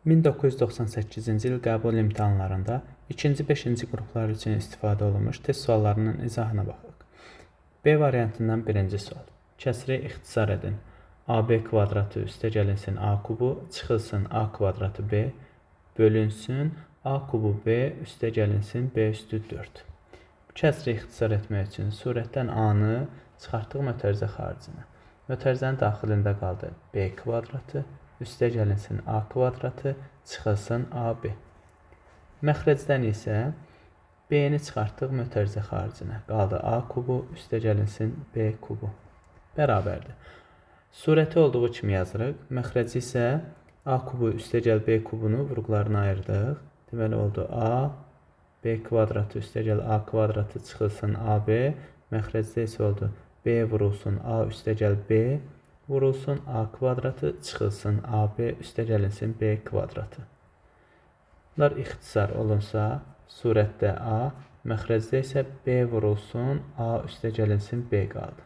1998-ci il qəbul imtahanlarında 2-ci, 5-ci qruplar üçün istifadə olunmuş test suallarının izahına baxaq. B variantından birinci sual. Kəsri ixtisar edin. AB kvadratı üstə gəlinsin A kubu, çıxılsın A kvadratı B, bölünsün A kubu B üstə gəlinsin B üstü 4. Bu kəsri ixtisar etmək üçün surətdən A-nı çıxartdıq mötərizə xaricinə. Mötərizənin daxilində qaldı B kvadratı, üstə gəlinsin A kvadratı, çıxılsın AB. Məxrəcdən isə B-ni çıxartdıq mötərizə xaricinə. Qaldı A kubu, üstə gəlinsin B kubu. Bərabərdir. Surəti olduğu kimi yazırıq. Məxrəci isə A kubu üstə gəl B kubunu vurğularına ayırdıq. Deməli oldu A, B kvadratı üstə gəl A kvadratı çıxılsın AB. Məxrəcdə isə oldu B vurulsun A üstə gəl B vurulsun A kvadratı çıxılsın AB üstə gəlinsin B kvadratı. Bunlar ixtisar olunsa surətdə A, məxrəcdə isə B vurulsun A üstə gəlinsin B qaldı.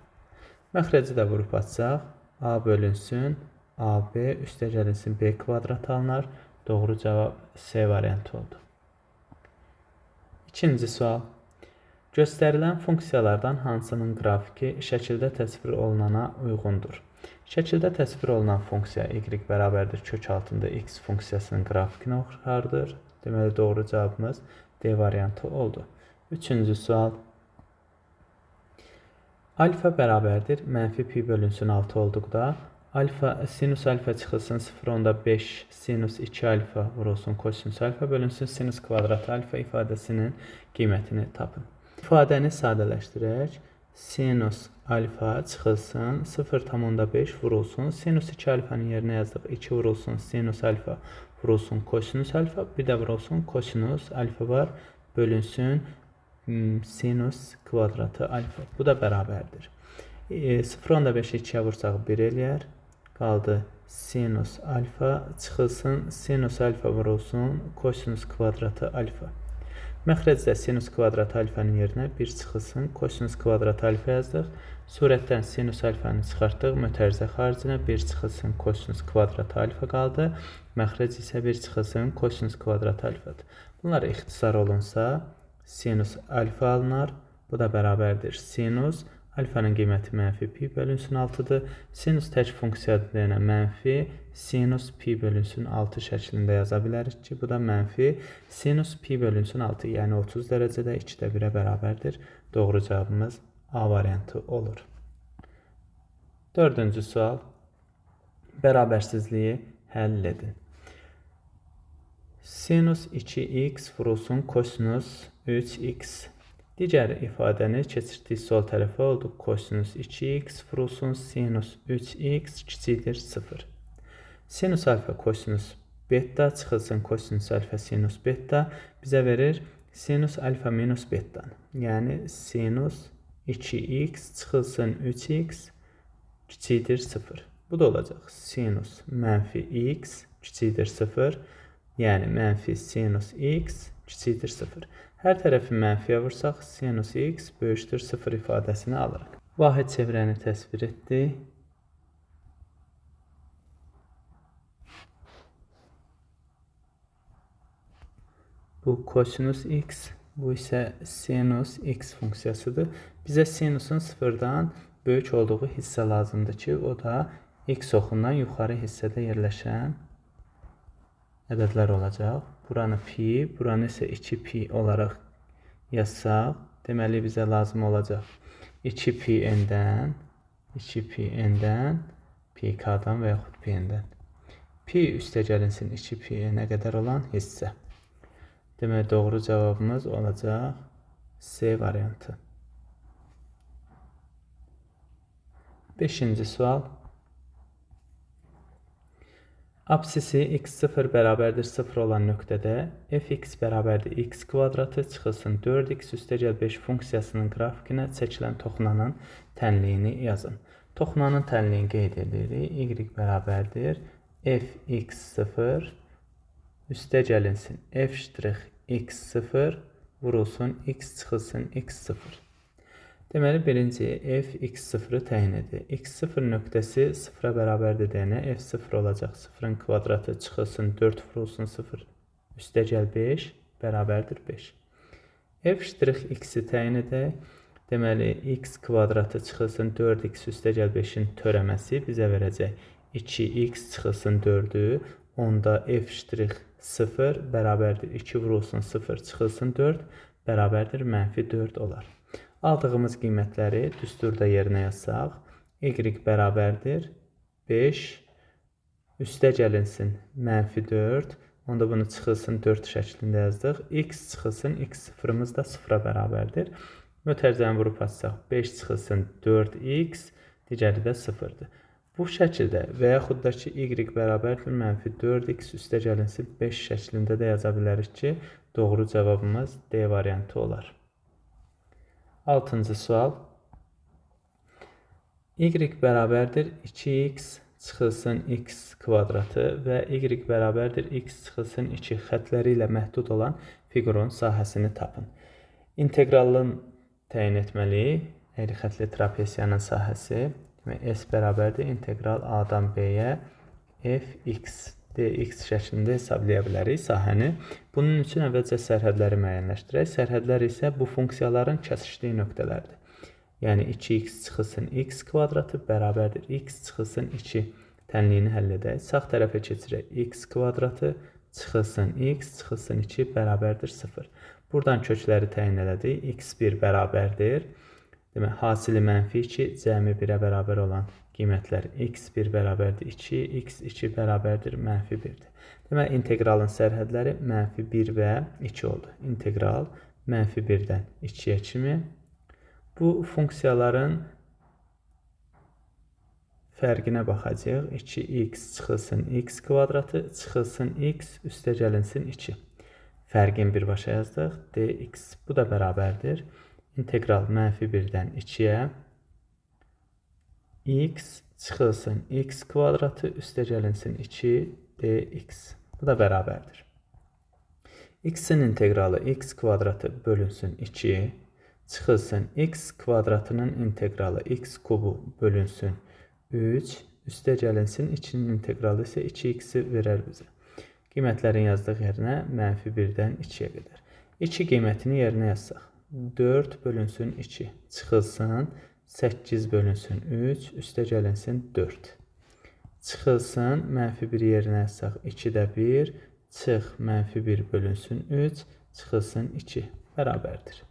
Məxrəci də vurub açsaq A bölünsün AB üstə gəlinsin B kvadratı alınar. Doğru cavab C variantı oldu. İkinci sual. Göstərilən funksiyalardan hansının qrafiki şəkildə təsvir olunana uyğundur? Şəkildə təsvir olunan funksiya y bərabərdir kök altında x funksiyasının qrafikinə oxşardır. Deməli, doğru cavabımız D variantı oldu. Üçüncü sual. Alfa bərabərdir mənfi pi bölünsün 6 olduqda alfa sinus alfa çıxılsın 0,5 sinus 2 alfa vurulsun kosinus alfa bölünsün sinus kvadratı alfa ifadəsinin qiymətini tapın. İfadəni sadələşdirək. Sinus alfa çıxılsın 0,5 vurulsun sinus 2 alfanın yerinə yazdıq 2 vurulsun sinus alfa vurulsun kosinus alfa, bir də vurulsun kosinus alfa var bölünsün sinus kvadratı alfa. Bu da bərabərdir. 0,5-i 2-yə vursaq 1 eləyər. Qaldı sinus alfa çıxılsın sinus alfa vurulsun kosinus kvadratı alfa. Məxrəcdə sinus kvadratı alfanın yerinə 1 çıxılsın kosinus kvadratı alfa yazdıq. Surətdən sinus alfanı çıxartdıq. Mötərizə xaricinə 1 çıxılsın kosinus kvadratı alfa qaldı. Məxrəc isə 1 çıxılsın kosinus kvadratı alfadır. Bunlar ixtisar olunsa sinus alfa alınar. Bu da bərabərdir sinus alfanın qiyməti mənfi pi bölünsün 6-dır. Sinus tək funksiyadır deyənə mənfi sinus pi bölünsün 6 şəklində yaza bilərik ki, bu da mənfi sinus pi bölünsün 6, yəni 30 dərəcədə 2-də 1-ə bərabərdir. Doğru cavabımız A variantı olur. Dördüncü sual. Bərabərsizliyi həll edin. Sinus 2x vurulsun kosinus 3x. Digər ifadəni keçirtdik sol tərəfə oldu. Kosinus 2x vurulsun sinus 3x kiçikdir 0. Sinus alfa kosinus beta çıxılsın kosinus alfa sinus beta bizə verir sinus alfa minus betanı. Yəni sinus 2x çıxılsın 3x kiçikdir 0. Bu da olacaq sinus mənfi x kiçikdir 0. Yəni mənfi sinus x kiçikdir 0. Hər tərəfi mənfiyə vursaq sinus x böyükdür 0 ifadəsini alırıq. Vahid çevrəni təsvir etdik. Bu kosinus x, bu isə sinus x funksiyasıdır. Bizə sinusun sıfırdan böyük olduğu hissə lazımdır ki, o da x oxundan yuxarı hissədə yerləşən ədədlər olacaq. Buranı pi, buranı isə 2 pi olaraq yazsaq, deməli bizə lazım olacaq 2 pi n-dən, 2 pi n-dən, pi k-dan və yaxud pi n-dən. Pi üstə gəlinsin 2 pi n-ə qədər olan hissə. Deməli, doğru cavabımız olacaq C variantı. Beşinci sual. Apsisi x0 bərabərdir 0 olan nöqtədə fx bərabərdir x kvadratı çıxılsın 4x üstəgəl 5 funksiyasının qrafikinə çəkilən toxunanın tənliyini yazın. Toxunanın tənliyini qeyd edirik. Y bərabərdir fx0 üstə gəlinsin f' x0 vurulsun x çıxılsın x0. Deməli, birinci f x0-ı təyin edir. X0 nöqtəsi 0-a bərabərdir deyənə f0 olacaq. 0-ın kvadratı çıxılsın 4 vurulsun 0 üstəgəl 5 bərabərdir 5. F' x-i təyin edək. Deməli, x kvadratı çıxılsın 4x üstəgəl 5-in törəməsi bizə verəcək 2x çıxılsın 4-ü. Onda f'0 bərabərdir 2 vurulsun 0 çıxılsın 4 bərabərdir mənfi 4 olar. Aldığımız qiymətləri düsturda yerinə yazsaq, y bərabərdir 5 üstə gəlinsin mənfi 4, onda bunu çıxılsın 4 şəklində yazdıq. X çıxılsın, x sıfırımız da 0-a bərabərdir. Mötərizəni vurub açsaq 5 çıxılsın 4x, digəri də 0-dır. Bu şəkildə və yaxud da ki, y bərabərdir mənfi 4x üstə gəlinsin 5 şəklində də yaza bilərik ki, doğru cavabımız D variantı olar. 6-cı sual. Y bərabərdir 2x çıxılsın x kvadratı və y bərabərdir x çıxılsın 2 xətləri ilə məhdud olan fiqurun sahəsini tapın. İnteqralın təyin etməliyik. Əyri xətli trapesiyanın sahəsi. Demək, S bərabərdir integral A-dan B-yə fx dx şəklində hesablaya bilərik sahəni. Bunun üçün əvvəlcə sərhədləri müəyyənləşdirək. Sərhədlər isə bu funksiyaların kəsişdiyi nöqtələrdir. Yəni 2x çıxılsın x kvadratı bərabərdir x çıxılsın 2 tənliyini həll edək. Sağ tərəfə keçirək. X kvadratı çıxılsın x çıxılsın 2 bərabərdir 0. Buradan kökləri təyin elədik. X1 bərabərdir. Demək, hasili mənfi 2, cəmi 1-ə bərabər olan qiymətlər x1 bərabərdir 2, x2 bərabərdir mənfi 1-dir. Demək, inteqralın sərhədləri mənfi 1 və 2 oldu. İnteqral mənfi 1-dən 2-yə kimi. Bu funksiyaların fərqinə baxacağıq. 2x çıxılsın x kvadratı, çıxılsın x, üstə gəlinsin 2. Fərqin birbaşa yazdıq. Dx bu da bərabərdir. İnteqral mənfi 1-dən 2-yə x çıxılsın x kvadratı üstə gəlinsin 2 dx. Bu da bərabərdir. X-in inteqralı x kvadratı bölünsün 2 çıxılsın x kvadratının inteqralı x kubu bölünsün 3 üstə gəlinsin 2-nin inteqralı isə 2x-i verər bizə. Qiymətlərin yazdıq yerinə mənfi 1-dən 2-yə qədər. 2 qiymətini yerinə yazsaq 4 bölünsün 2 çıxılsın 8 bölünsün 3 üstə gəlinsin 4. Çıxılsın mənfi 1 yerinə yazsaq 2-də 1 çıx mənfi 1 bölünsün 3 çıxılsın 2 bərabərdir.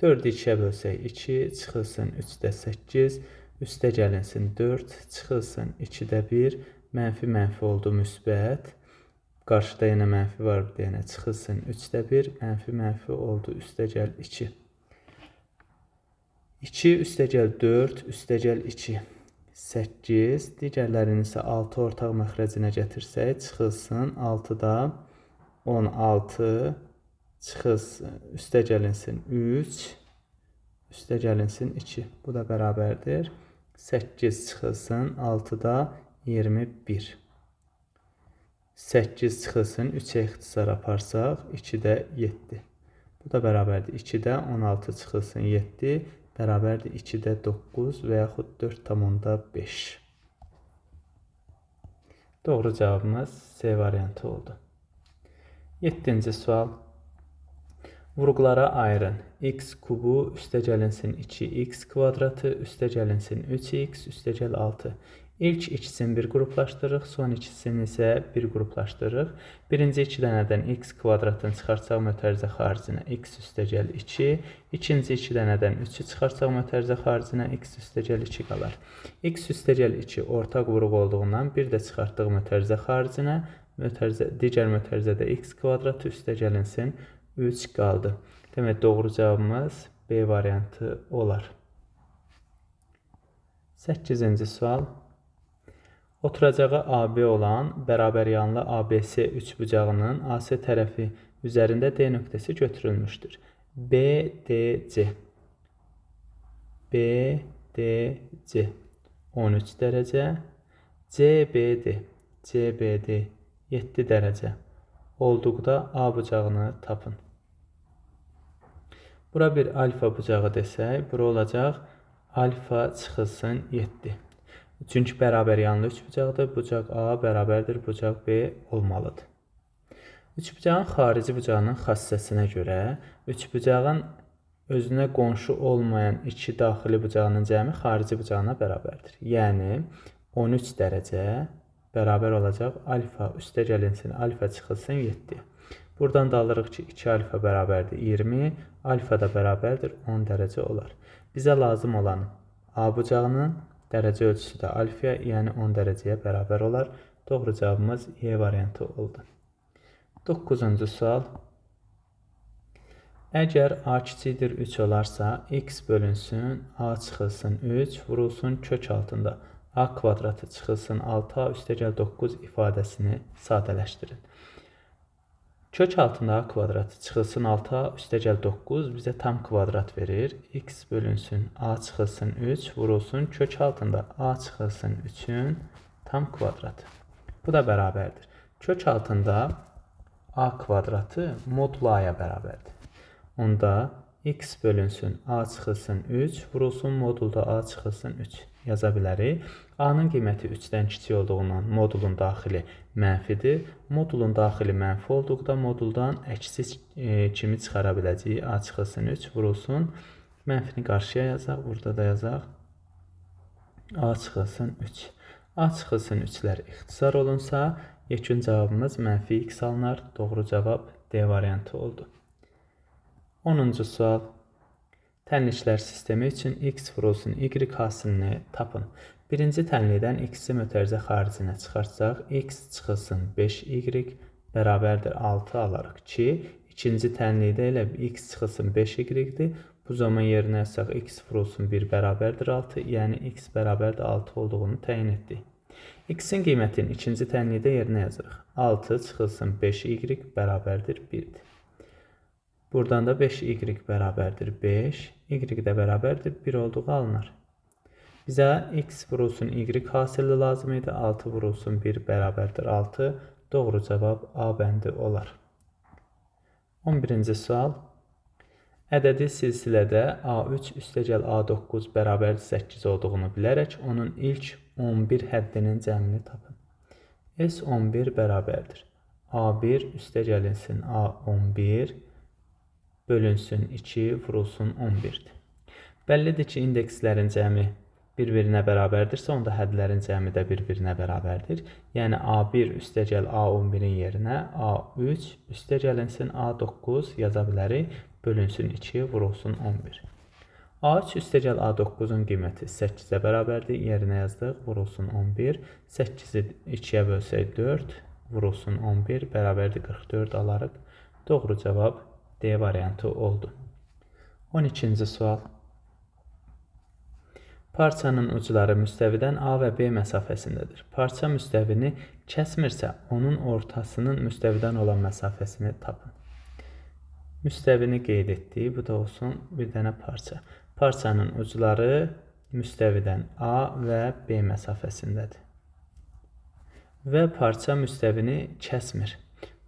4-ü 2-yə bölsək 2 çıxılsın 3-də 8 üstə gəlinsin 4 çıxılsın 2-də 1 mənfi mənfi oldu müsbət. Qarşıda yenə mənfi var bir dənə çıxılsın 3-də 1 mənfi mənfi oldu üstə gəl 2. 2 üstə gəl 4 üstə gəl 2 8 digərlərini isə 6 ortaq məxrəcinə gətirsək çıxılsın 6-da 16 çıxılsın üstə gəlinsin 3 üstə gəlinsin 2. Bu da bərabərdir. 8 çıxılsın 6-da 21. 8 çıxılsın 3-ə ixtisar aparsaq 2-də 7. Bu da bərabərdir. 2-də 16 çıxılsın 7 bərabərdir 2-də 9 və yaxud 4,5. Doğru cavabımız C variantı oldu. 7-ci sual. Vurğulara ayırın. X kubu üstə gəlinsin 2x kvadratı üstə gəlinsin 3x üstə gəl 6. İlk ikisini bir qruplaşdırırıq, son ikisini isə bir qruplaşdırırıq. Birinci iki dənədən x kvadratını çıxarsaq mötərizə xaricinə x üstə gəl 2. İkinci iki dənədən 3-ü çıxarsaq mötərizə xaricinə x üstə gəl 2 qalar. X üstə gəl 2 ortaq vuruq olduğundan bir də çıxartdıq mötərizə xaricinə, digər mötərizədə x kvadratı üstə gəlinsin 3 qaldı. Demək, doğru cavabımız B variantı olar. 8-ci sual. Oturacağı AB olan bərabər yanlı ABC üçbucağının AC tərəfi üzərində D nöqtəsi götürülmüşdür. BDC BDC 13 dərəcə, CBD CBD 7 dərəcə olduqda A bucağını tapın. Bura bir alfa bucağı desək, bura olacaq alfa çıxılsın 7. Çünki bərabər yanlı üçbucaqdır. Bucaq A bərabərdir, bucaq B olmalıdır. Üçbucağın xarici bucağının xassəsinə görə üçbucağın özünə qonşu olmayan iki daxili bucağının cəmi xarici bucağına bərabərdir. Yəni 13 dərəcə bərabər olacaq alfa üstə gəlinsin, alfa çıxılsın 7. Buradan da alırıq ki, 2 alfa bərabərdir 20, alfa da bərabərdir 10 dərəcə olar. Bizə lazım olan A bucağının dərəcə ölçüsü də alfaya, yəni 10 dərəcəyə bərabər olar. Doğru cavabımız E variantı oldu. 9-cu sual. Əgər A kiçikdir 3 olarsa, x bölünsün, A çıxılsın 3, vurulsun kök altında. A kvadratı çıxılsın 6A üstəgəl 9 ifadəsini sadələşdirin. Kök altında A kvadratı çıxılsın 6A üstəgəl 9 bizə tam kvadrat verir. X bölünsün A çıxılsın 3 vurulsun kök altında A çıxılsın 3-ün tam kvadratı. Bu da bərabərdir. Kök altında A kvadratı modul A-ya bərabərdir. Onda x bölünsün A çıxılsın 3 vurulsun modulda A çıxılsın 3 yaza bilərik. A-nın qiyməti 3-dən kiçik olduğundan modulun daxili mənfidir. Modulun daxili mənfi olduqda moduldan əksi kimi çıxara biləcəyik. A çıxılsın 3 vurulsun. Mənfini qarşıya yazaq. Burada da yazaq. A çıxılsın 3. A çıxılsın 3-lər ixtisar olunsa, yekun cavabımız mənfi x alınar. Doğru cavab D variantı oldu. 10-cu sual. Tənliklər sistemi üçün x vurulsun y hasilini tapın. Birinci tənlikdən x-i mötərizə xaricinə çıxartsaq, x çıxılsın 5y bərabərdir 6 alarıq ki, ikinci tənlikdə elə x çıxılsın 5y-dir. Bu zaman yerinə yazsaq x vurulsun 1 bərabərdir 6, yəni x bərabərdir 6 olduğunu təyin etdik. X-in qiymətini ikinci tənlikdə yerinə yazırıq. 6 çıxılsın 5y bərabərdir 1-dir. Buradan da 5y bərabərdir 5, y də bərabərdir 1 olduğu alınar. Bizə x vurulsun y hasili lazım idi. 6 vurulsun 1 bərabərdir 6. Doğru cavab A bəndi olar. 11-ci sual. Ədədi silsilədə A3 üstəgəl A9 bərabərdir 8 olduğunu bilərək onun ilk 11 həddinin cəmini tapın. S11 bərabərdir. A1 üstəgəlinsin A11 bölünsün 2 vurulsun 11-dir. Bəllidir ki, indekslərin cəmi bir-birinə bərabərdirsə, onda hədlərin cəmi də bir-birinə bərabərdir. Yəni A1 üstəgəl A11-in yerinə A3 üstəgəlinsin A9 yaza bilərik. Bölünsün 2 vurulsun 11. A3 üstəgəl A9-un qiyməti 8-ə bərabərdir. Yerinə yazdıq. Vurulsun 11. 8-i 2-yə bölsək 4 vurulsun 11 bərabərdir 44 alarıq. Doğru cavab D variantı oldu. 12-ci sual. Parçanın ucları müstəvidən A və B məsafəsindədir. Parça müstəvini kəsmirsə, onun ortasının müstəvidən olan məsafəsini tapın. Müstəvini qeyd etdik. Bu da olsun bir dənə parça. Parçanın ucları müstəvidən A və B məsafəsindədir. Və parça müstəvini kəsmir.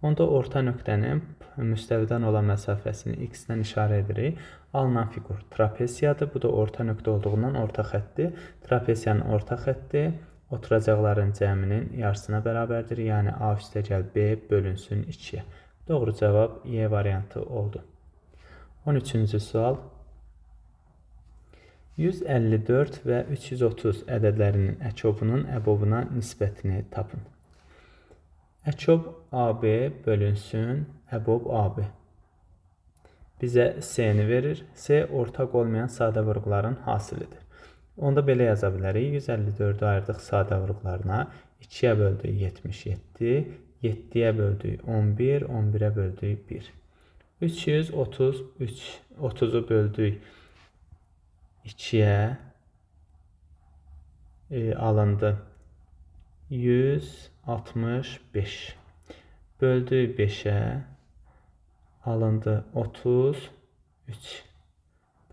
Onda orta nöqtənin müstəvidən olan məsafəsini x-dən işarə edirik. Alınan fiqur trapesiyadır. Bu da orta nöqtə olduğundan orta xətti. Trapesiyanın orta xətti oturacaqların cəminin yarısına bərabərdir. Yəni A üstəgəl B bölünsün 2-yə. Doğru cavab Y variantı oldu. 13-cü sual. 154 və 330 ədədlərinin əkobunun əbobuna nisbətini tapın. Əkob AB bölünsün əbob AB. Bizə S-ni verir. S ortaq olmayan sadə vurğuların hasilidir. Onda belə yaza bilərik. 154-ü ayırdıq sadə vurğularına. 2-yə böldük 77, 7-yə böldük 11, 11-ə böldük 1. 333, 30-u böldük 2-yə alındı. 165 böldük 5-ə alındı 33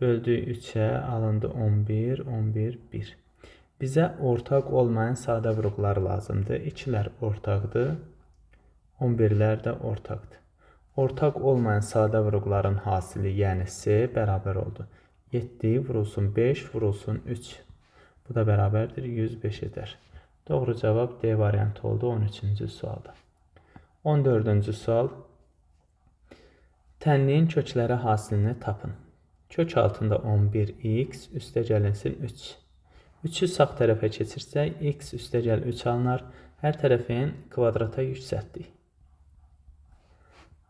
böldük 3-ə alındı 11, 11, 1. Bizə ortaq olmayan sadə vurğular lazımdır. 2-lər ortaqdır, 11-lər də ortaqdır. Ortaq olmayan sadə vuruqların hasili, yəni C bərabər oldu. 7 vurulsun 5 vurulsun 3. Bu da bərabərdir 105 edər. Doğru cavab D variantı oldu 13-cü sualda. 14-cü sual. Tənliyin kökləri hasilini tapın. Kök altında 11x üstə gəlinsin 3. 3-ü sağ tərəfə keçirsək, x üstə gəl 3 alınar. Hər tərəfin kvadrata yüksəltdik.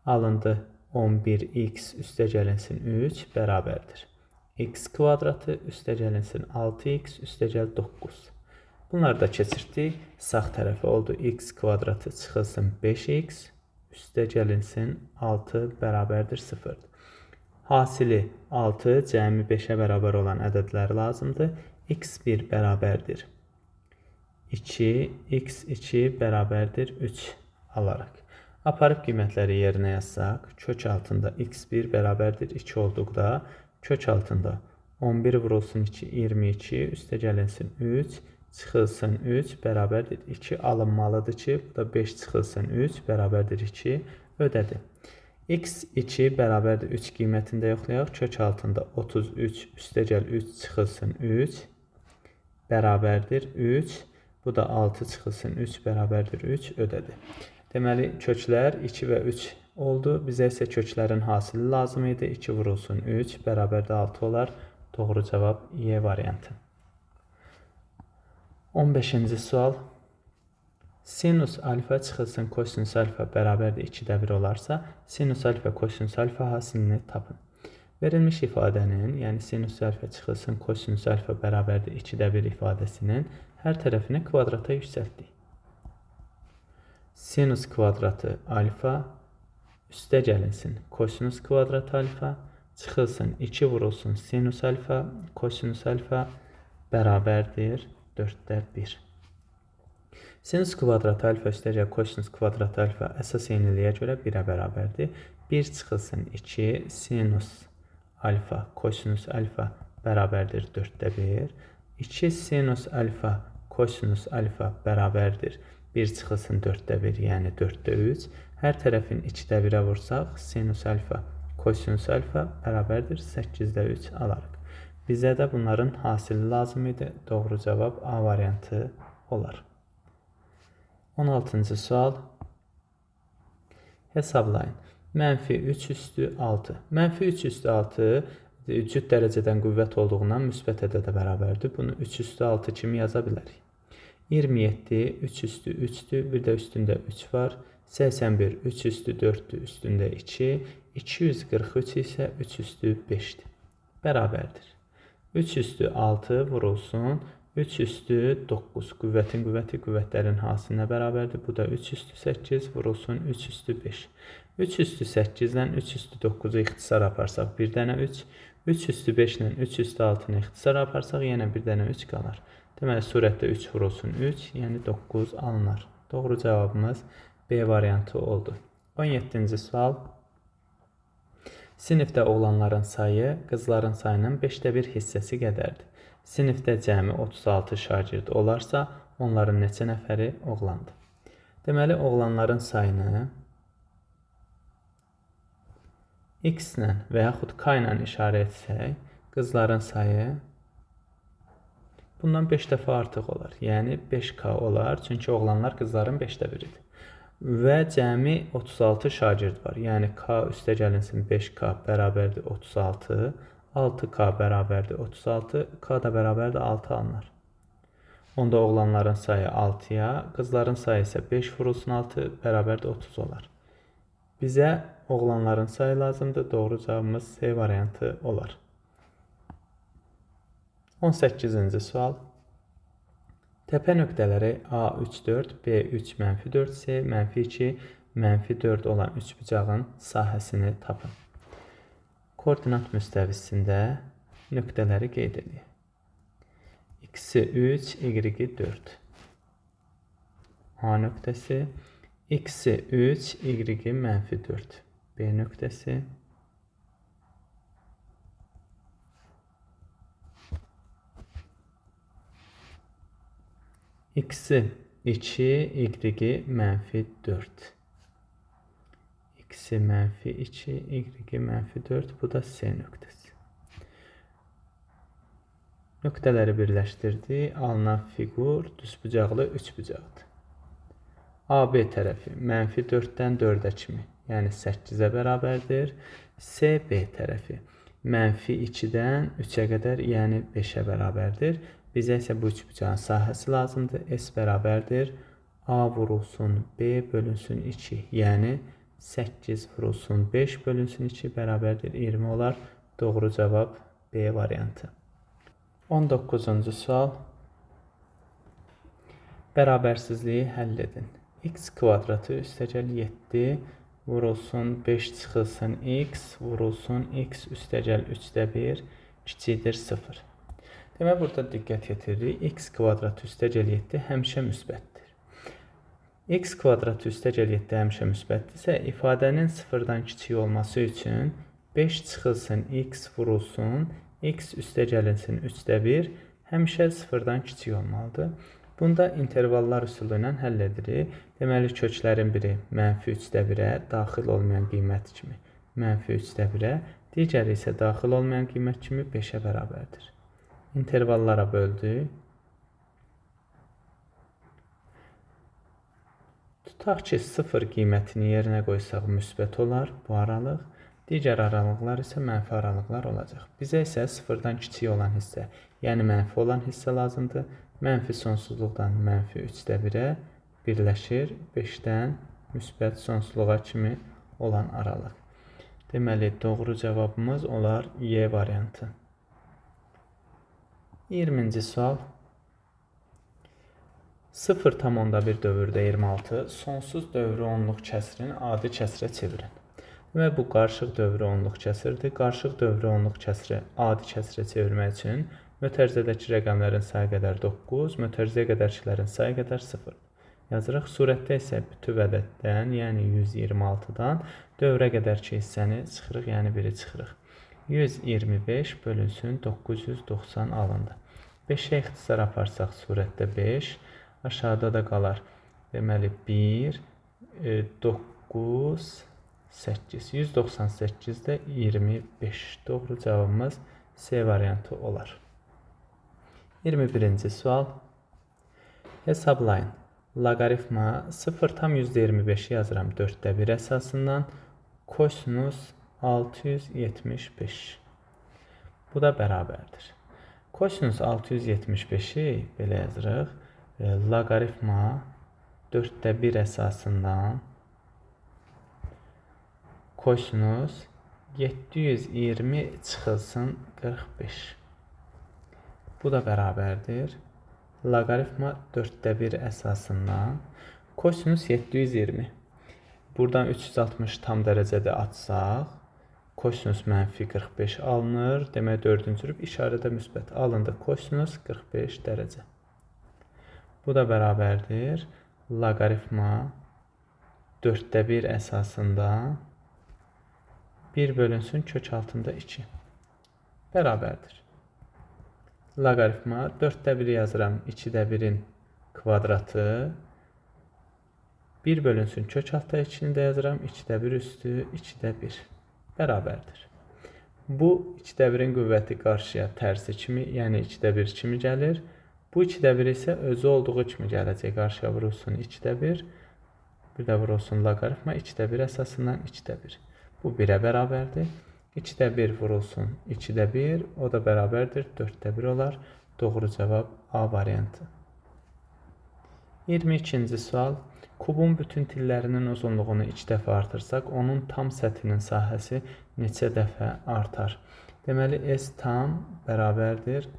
Alındı 11x üstə gəlinsin 3 bərabərdir. X kvadratı üstə gəlinsin 6x üstə gəl 9. Bunları da keçirtdik. Sağ tərəfə oldu x kvadratı çıxılsın 5x üstə gəlinsin 6 bərabərdir 0. Hasili 6 cəmi 5-ə bərabər olan ədədlər lazımdır. X1 bərabərdir 2, x2 bərabərdir 3 alaraq. Aparıb qiymətləri yerinə yazsaq, kök altında x1 bərabərdir 2 olduqda, kök altında 11 vurulsun 2, 22, üstə gəlinsin 3, çıxılsın 3 bərabərdir 2 alınmalıdır ki, bu da 5 çıxılsın 3 bərabərdir 2 ödədi. X2 bərabərdir 3 qiymətində yoxlayaq, kök altında 33 üstə gəl 3 çıxılsın 3 bərabərdir 3. Bu da 6 çıxılsın 3 bərabərdir 3 ödədi. Deməli, köklər 2 və 3 oldu. Bizə isə köklərin hasili lazım idi. 2 vurulsun 3 bərabərdir 6 olar. Doğru cavab Y variantı. 15-ci sual. Sinus alfa çıxılsın kosinus alfa bərabərdir 2-də 1 olarsa, sinus alfa kosinus alfa hasilini tapın. Verilmiş ifadənin, yəni sinus alfa çıxılsın kosinus alfa bərabərdir 2-də 1 ifadəsinin hər tərəfini kvadrata yüksəltdik. Sinus kvadratı alfa üstə gəlinsin kosinus kvadratı alfa çıxılsın 2 vurulsun sinus alfa kosinus alfa bərabərdir 4-də 1. Sinus kvadratı alfa üstə gəl kosinus kvadratı alfa əsas eyniliyə görə 1-ə bərabərdir. 1 çıxılsın 2 sinus alfa kosinus alfa bərabərdir 4-də 1. 2 sinus alfa kosinus alfa bərabərdir 1 çıxılsın 4-də 1, yəni 4-də 3. Hər tərəfin 2-də 1-ə vursaq, sinus alfa kosinus alfa bərabərdir 8-də 3 alarıq. Bizə də bunların hasili lazım idi. Doğru cavab A variantı olar. 16-cı sual. Hesablayın. Mənfi 3 üstü 6. Mənfi 3 üstü 6 cüt dərəcədən qüvvət olduğundan müsbət ədədə bərabərdir. Bunu 3 üstü 6 kimi yaza bilərik. 27, 3 üstü 3-dür, bir də üstündə 3 var. 81, 3 üstü 4-dür, üstündə 2. 243 isə 3 üstü 5-dir. Bərabərdir. 3 üstü 6 vurulsun. 3 üstü 9. Qüvvətin qüvvəti qüvvətlərin hasilinə bərabərdir. Bu da 3 üstü 8 vurulsun 3 üstü 5. 3 üstü 8 ilə 3 üstü 9-u ixtisar aparsaq bir dənə 3. 3 üstü 5 ilə 3 üstü 6-nı ixtisar aparsaq yenə bir dənə 3 qalar. Deməli, surətdə 3 vurulsun 3, yəni 9 alınar. Doğru cavabımız B variantı oldu. 17-ci sual. Sinifdə oğlanların sayı qızların sayının 5-də 1 hissəsi qədərdir. Sinifdə cəmi 36 şagird olarsa, onların neçə nəfəri oğlandır? Deməli, oğlanların sayını x ilə və yaxud k ilə işarə etsək, qızların sayı bundan 5 dəfə artıq olar. Yəni 5k olar. Çünki oğlanlar qızların 5-də 1-idir. Və cəmi 36 şagird var. Yəni k üstə gəlinsin 5k bərabərdir 36. 6k bərabərdir 36. K da bərabərdir 6 alınar. Onda oğlanların sayı 6-ya, qızların sayı isə 5 vurulsun 6 bərabərdir 30 olar. Bizə oğlanların sayı lazımdır. Doğru cavabımız C variantı olar. 18-ci sual. Təpə nöqtələri A3, 4, B3, -4, C, -2, -4 olan üçbucağın sahəsini tapın. Koordinat müstəvisində nöqtələri qeyd edək. X-i 3, Y-i 4. A nöqtəsi, X-i 3, Y-i -4. B nöqtəsi, X-i 2, Y-i -4. X-i mənfi 2, Y-i mənfi 4. Bu da C nöqtəsi. Nöqtələri birləşdirdik. Alınan fiqur düzbucaqlı üçbucaqdır. AB tərəfi mənfi 4-dən 4-ə kimi, yəni 8-ə bərabərdir. CB tərəfi mənfi 2-dən 3-ə qədər, yəni 5-ə bərabərdir. Bizə isə bu üçbucağın sahəsi lazımdır. S bərabərdir A vurulsun B bölünsün 2, yəni 8 vurulsun 5 bölünsün 2 bərabərdir 20 olar. Doğru cavab B variantı. 19-cu sual. Bərabərsizliyi həll edin. X kvadratı üstəgəl 7 vurulsun 5 çıxılsın x vurulsun x üstəgəl 3-də 1 kiçikdir 0. Demək, burada diqqət yetiririk. X kvadratı üstəgəl 7 həmişə müsbətdir. X kvadratı üstəgəl 7 həmişə müsbətdirsə, ifadənin 0-dan kiçik olması üçün 5 çıxılsın x vurulsun x üstəgəlinsin 3-də 1 həmişə 0-dan kiçik olmalıdır. Bunda intervallar üsulu ilə həll edirik. Deməli, köklərin biri mənfi 3-də 1-ə daxil olmayan qiymət kimi mənfi 3-də 1-ə, digəri isə daxil olmayan qiymət kimi 5-ə bərabərdir. İntervallara böldük. Tutaq ki, 0 qiymətini yerinə qoysaq müsbət olar bu aralıq. Digər aralıqlar isə mənfi aralıqlar olacaq. Bizə isə 0-dan kiçik olan hissə, yəni mənfi olan hissə lazımdır. Mənfi sonsuzluqdan mənfi 3-də 1-ə birləşir 5-dən müsbət sonsuzluğa kimi olan aralıq. Deməli, doğru cavabımız olar Y variantı. 20-ci sual. 0,1 dövrdə 26 sonsuz dövrü onluq kəsrini adi kəsrə çevirin. Və bu qarışıq dövrü onluq kəsirdir. Qarışıq dövrü onluq kəsri adi kəsrə çevirmək üçün mötərizədəki rəqəmlərin sayı qədər 9, mötərizəyə qədərkilərin sayı qədər 0 yazırıq. Surətdə isə bütöv ədəddən, yəni 126-dan dövrə qədərki hissəni çıxırıq, yəni 1-i çıxırıq. 125 bölünsün 990 alındı. 5-ə ixtisar aparsaq surətdə 5, aşağıda da qalar. Deməli 1, 9, 8. 198-də 25. Doğru cavabımız C variantı olar. 21-ci sual. Hesablayın. Loqaritma 0,25-i yazıram 4-də 1 əsasından. Kosinus 675. Bu da bərabərdir. Kosinus 675-i belə yazırıq. Loqaritma 4-də 1 əsasından kosinus 720 çıxılsın 45. Bu da bərabərdir. Loqaritma 4-də 1 əsasından kosinus 720. Buradan 360 tam dərəcədə atsaq, kosinus mənfi 45 alınır. Demək, 4-cü rüb işarədə müsbət alındı. Kosinus 45 dərəcə. Bu da bərabərdir. Loqaritma 4-də 1 əsasından 1 bölünsün kök altında 2. Bərabərdir. Loqaritma 4-də 1 yazıram. 2-də 1-in kvadratı. 1 bölünsün kök altında 2-ni də yazıram. 2-də 1 üstü 2-də 1. Bərabərdir. Bu 2-də 1-in qüvvəti qarşıya tərsi kimi, yəni 2-də 1 kimi gəlir. Bu 2-də 1 isə özü olduğu kimi gələcək. Qarşıya vurulsun 2-də 1. Bir də vurulsun loqaritma 2-də 1 əsasından 2-də 1. Bu 1-ə bərabərdir. 2-də 1 vurulsun 2-də 1, o da bərabərdir 4-də 1 olar. Doğru cavab A variantı. 22-ci sual. Kubun bütün tillərinin uzunluğunu 2 dəfə artırsaq, onun tam səthinin sahəsi neçə dəfə artar? Deməli, S tam bərabərdir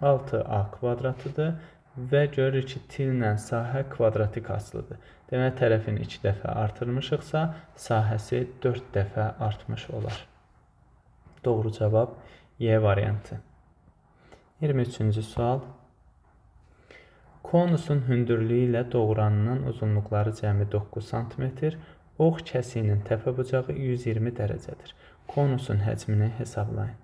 6A kvadratıdır və görürük ki, tillə sahə kvadratik asılıdır. Deməli, tərəfini 2 dəfə artırmışıqsa, sahəsi 4 dəfə artmış olar. Doğru cavab Y variantı. 23-cü sual. Konusun hündürlüyü ilə doğranının uzunluqları cəmi 9 sm, ox kəsiyinin təpə bucağı 120 dərəcədir. Konusun həcmini hesablayın.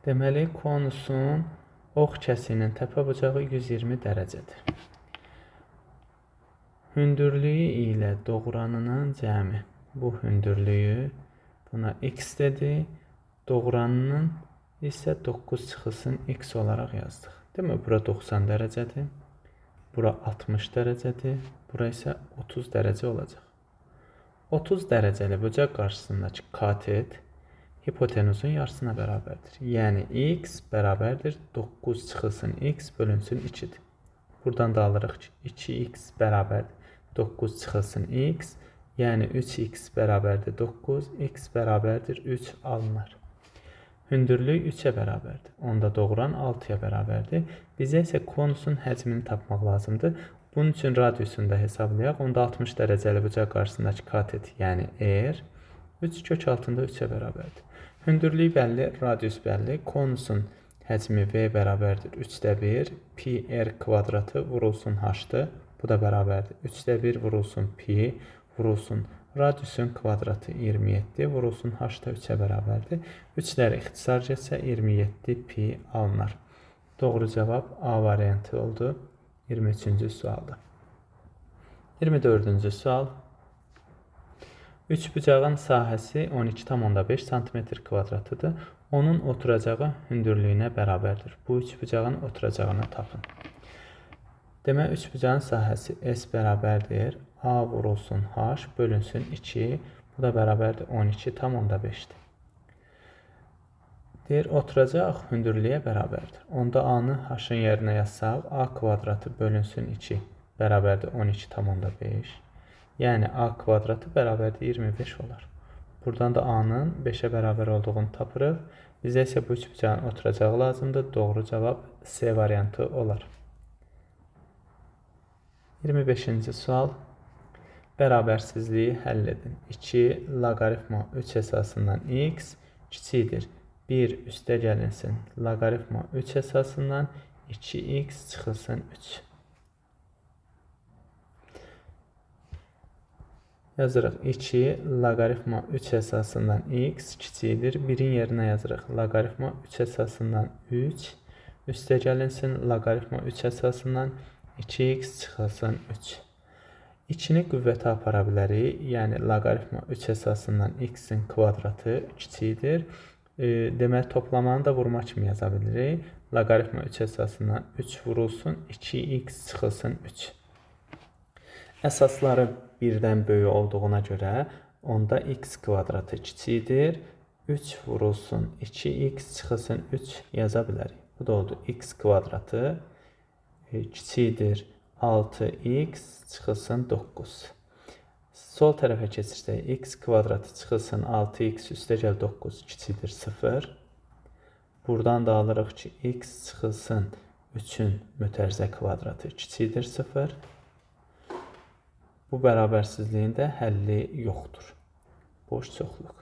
Deməli, konusun ox kəsiyinin təpə bucağı 120 dərəcədir. Hündürlüyü ilə doğranının cəmi. Bu hündürlüyü buna x dedi. Doğranının isə 9 çıxılsın x olaraq yazdıq. Değil mi? Bura 90 dərəcədir. Bura 60 dərəcədir. Bura isə 30 dərəcə olacaq. 30 dərəcəli bucaq qarşısındakı katet hipotenuzun yarısına bərabərdir. Yəni x bərabərdir 9 çıxılsın x bölünsün 2-dir. Buradan da alırıq ki 2x bərabərdir 9 çıxılsın x, yəni 3x bərabərdir 9, x bərabərdir 3 alınır. Hündürlük 3-ə bərabərdir. Onda doğuran 6-ya bərabərdir. Bizə isə konusun həcmini tapmaq lazımdır. Bunun üçün radiusunu da hesablayaq. Onda 60 dərəcəli bucaq qarşısındakı katet, yəni R, 3 kök altında 3-ə bərabərdir. Hündürlük bəlli, radius bəlli. Konusun həcmi V bərabərdir 3-də 1, pi R kvadratı vurulsun H-dır. Bu da bərabərdir. 3-də 1 vurulsun pi vurulsun radiusun kvadratı 27 vurulsun H da 3-ə bərabərdir. 3-lər ixtisar getsə 27 pi alınar. Doğru cavab A variantı oldu. 23-cü sualda. 24-cü sual. Üçbucağın sahəsi 12,5 sm kvadratıdır. Onun oturacağı hündürlüyünə bərabərdir. Bu üçbucağın oturacağını tapın. Demək, üçbucağın sahəsi S bərabərdir A vurulsun H bölünsün 2. Bu da bərabərdir 12,5-dir. Deyir, oturacaq hündürlüyə bərabərdir. Onda A-nı H-ın yerinə yazsaq, A kvadratı bölünsün 2 bərabərdir 12,5. Yəni A kvadratı bərabərdir 25 olar. Buradan da A-nın 5-ə bərabər olduğunu tapırıq. Bizə isə bu üçbucağın oturacağı lazımdır. Doğru cavab C variantı olar. 25-ci sual. Bərabərsizliyi həll edin. 2 loqaritma 3 əsasından x kiçikdir. 1 üstə gəlinsin. Loqaritma 3 əsasından 2x çıxılsın 3. Yazırıq 2 loqaritma 3 əsasından x kiçikdir. 1-in yerinə yazırıq. Loqaritma 3 əsasından 3 üstə gəlinsin. Loqaritma 3 əsasından 2x çıxılsın 3. 2-ni qüvvətə apara bilərik. Yəni loqaritma 3 əsasından x-in kvadratı kiçikdir. Deməli toplamanı da vurma kimi yaza bilirik. Loqaritma 3 əsasından 3 vurulsun, 2x çıxılsın 3. Əsasları birdən böyük olduğuna görə onda x kvadratı kiçikdir. 3 vurulsun, 2x çıxılsın 3 yaza bilərik. Bu da oldu x kvadratı kiçikdir 6x çıxılsın 9. Sol tərəfə keçirsək x kvadratı çıxılsın 6x üstəgəl 9 kiçikdir 0. Buradan da alırıq ki x çıxılsın 3-ün mötərizə kvadratı kiçikdir 0. Bu bərabərsizliyin də həlli yoxdur. Boş çoxluq.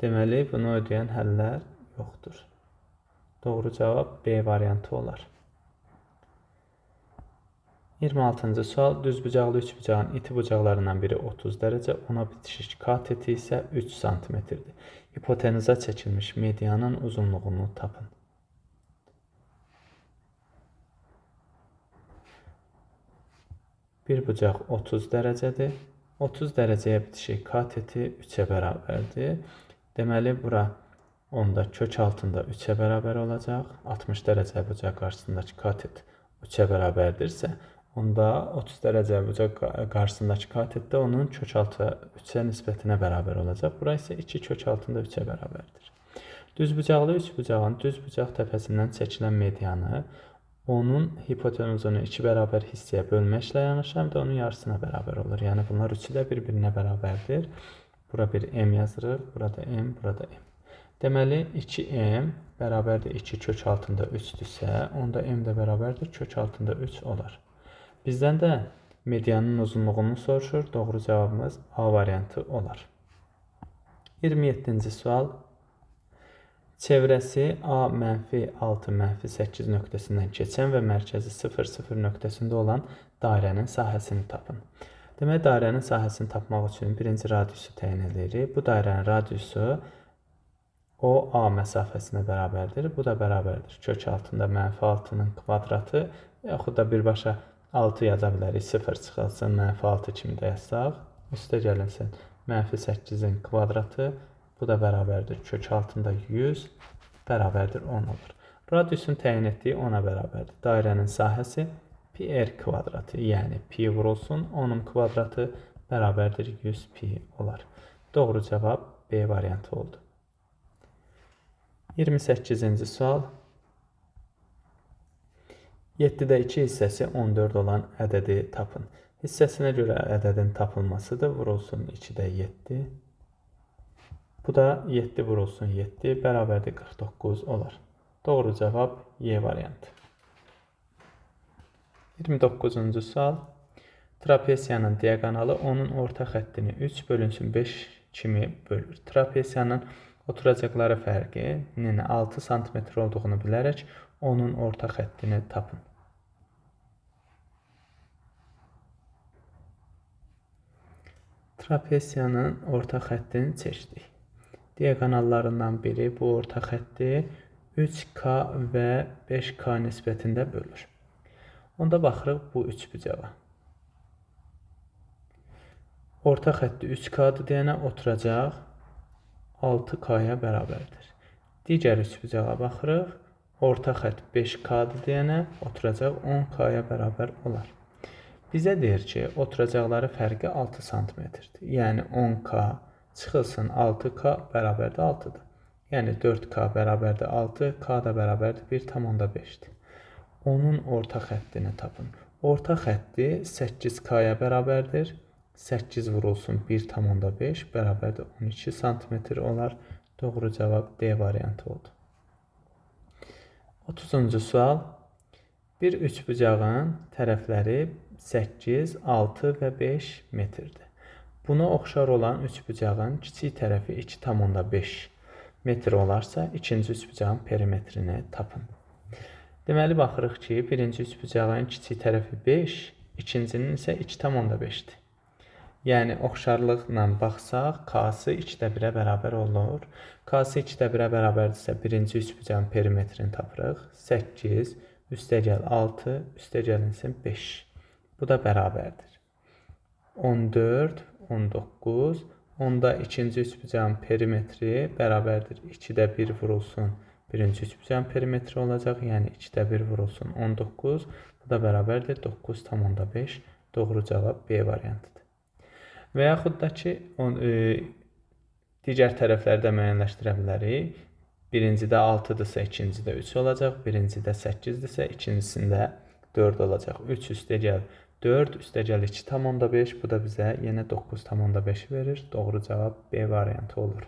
Deməli, bunu ödəyən həllər yoxdur. Doğru cavab B variantı olar. 26-cı sual. Düzbucaqlı üçbucağın iti bucaqlarından biri 30 dərəcə, ona bitişik kateti isə 3 sm-dir. Hipotenuza çəkilmiş medianın uzunluğunu tapın. Bir bucaq 30 dərəcədir. 30 dərəcəyə bitişik kateti 3-ə bərabərdir. Deməli, bura onda kök altında 3-ə bərabər olacaq. 60 dərəcə bucaq qarşısındakı katet 3-ə bərabərdirsə, onda 30 dərəcə bucaq qarşısındakı katet də onun kök altı 3-ə nisbətinə bərabər olacaq. Bura isə 2 kök altında 3-ə bərabərdir. Düzbucaqlı üçbucağın düz bucaq təpəsindən çəkilən medianı onun hipotenuzunu 2 bərabər hissəyə bölməklə yanaşı həm də onun yarısına bərabər olur. Yəni bunlar üçü də bir-birinə bərabərdir. Bura bir m yazırıq, burada m, burada m. Deməli 2m bərabərdir 2 kök altında 3-dürsə, onda m də bərabərdir kök altında 3 olar. Bizdən də medianın uzunluğunu soruşur. Doğru cavabımız A variantı olar. 27-ci sual. Çevrəsi A -6 -8 nöqtəsindən keçən və mərkəzi 0, 0 nöqtəsində olan dairənin sahəsini tapın. Demək, dairənin sahəsini tapmaq üçün birinci radiusu təyin edirik. Bu dairənin radiusu OA məsafəsinə bərabərdir. Bu da bərabərdir. Kök altında mənfi 6-nın kvadratı, yaxud da birbaşa 6 yaza bilərik. 0 çıxılsın, mənfi 6 kimi də yazsaq. Üstə gəlinsin mənfi 8-in kvadratı. Bu da bərabərdir. Kök altında 100 bərabərdir 10 olur. Radiusun təyin etdiyi 10-a bərabərdir. Dairənin sahəsi pi r kvadratı, yəni pi vurulsun 10-un kvadratı bərabərdir 100 pi olar. Doğru cavab B variantı oldu. 28-ci sual. 7-də 2 hissəsi 14 olan ədədi tapın. Hissəsinə görə ədədin tapılmasıdır. Vurulsun 2-də 7. Bu da 7 vurulsun 7 bərabərdir 49 olar. Doğru cavab Y variantı. 29-cu sual. Trapesiyanın diaqonalı onun orta xəttini 3 bölünsün 5 kimi bölür. Trapesiyanın oturacaqları fərqinin 6 sm olduğunu bilərək onun orta xəttini tapın. Trapesiyanın orta xəttini seçdik. Diaqonallarından biri bu orta xətti 3K və 5K nisbətində bölür. Onda baxırıq bu üçbucağa. Orta xətti 3K-dır deyənə oturacaq 6K-ya bərabərdir. Digər üçbucağa baxırıq. Orta xətt 5K-dır deyənə oturacaq 10K-ya bərabər olar. Bizə deyir ki, oturacaqları fərqi 6 sm-dir. Yəni 10K çıxılsın 6K bərabərdir 6-dır. Yəni 4K bərabərdir 6, K da bərabərdir 1,5-dir. Onun orta xəttini tapın. Orta xətti 8K-ya bərabərdir. 8 vurulsun 1,5 bərabərdir 12 sm olar. Doğru cavab D variantı oldu. 30-cu sual. Bir üçbucağın tərəfləri 8, 6 və 5 metrdir. Buna oxşar olan üçbucağın kiçik tərəfi 2,5 metr olarsa, ikinci üçbucağın perimetrini tapın. Deməli, baxırıq ki, birinci üçbucağın kiçik tərəfi 5, ikincinin isə 2,5-dir. Yəni, oxşarlıqla baxsaq, K-sı 2-də 1-ə bərabər olur. K-sı 2-də 1-ə bərabərdirsə, birinci üçbucağın perimetrini tapırıq. 8, üstəgəl 6, üstəgəlinsin 5. Bu da bərabərdir. 14, 19. Onda ikinci üçbucağın perimetri bərabərdir. 2-də 1 vurulsun. Birinci üçbucağın perimetri olacaq. Yəni 2-də 1 vurulsun 19. Bu da bərabərdir 9,5. Doğru cavab B variantıdır. Və yaxud da ki, digər tərəfləri də müəyyənləşdirə bilərik. Birincidə 6-dırsa, ikincidə 3 olacaq. Birincidə 8-dirsə, ikincisində 4 olacaq. 3 üstəgəl 4 üstəgəl 2,5. Bu da bizə yenə 9,5 verir. Doğru cavab B variantı olur.